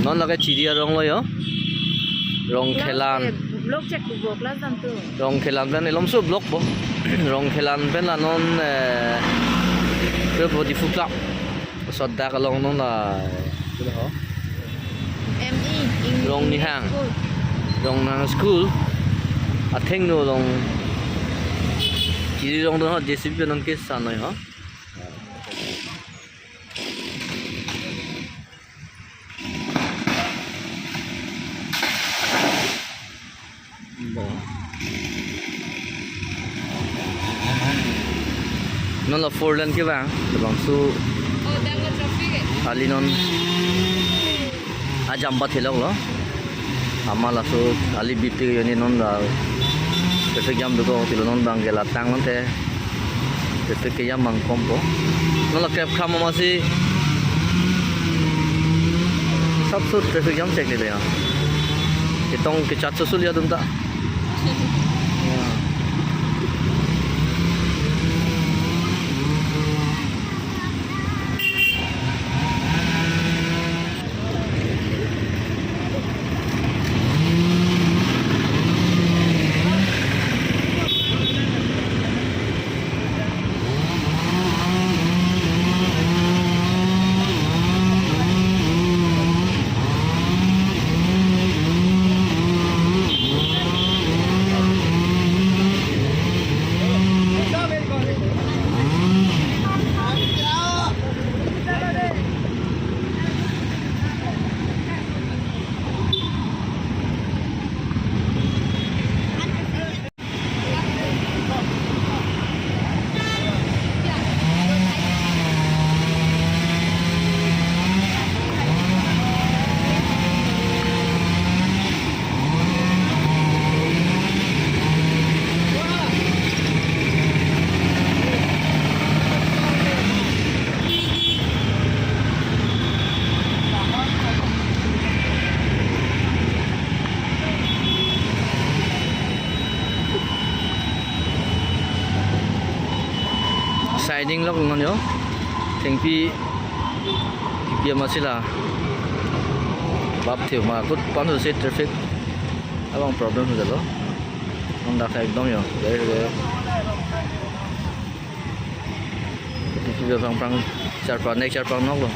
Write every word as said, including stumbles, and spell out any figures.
Non lake Chiri arong lo yo. Rong Class, Khelan. Eh, block check bo, class dam tu. Rong Khelan pen ilomso block bo. Rong Khelan pen la non, eh, ke bo Diphu Club. Sodak along non la, eh, ho. M E, Eng-, Rong Nihang. School. Rong Nihang School. Athengno along. Chiri arong do ho, J C B pen non ke sanoi ho. Non la four lane kevang, labangso Oh, dang lo traffic eh. Ali non ajam ba thelok lo. Amat laso ali bipik yoni non la traffic jam dokok tilo non bang ke la tang non te. Traffic kejam bang kom po. Non la kep kham masi sapso traffic jam check le ya. Ketong kechat susul ya dum ta. Ya. Siding lok non yo. Thengpi, thengpi amat si la. Bap thiu ma kut pan si traffic abang problem ho jalo. Non dak ekdom yo. Dari, dari. Thengpi abang prang charpang, nek charpang nok lo.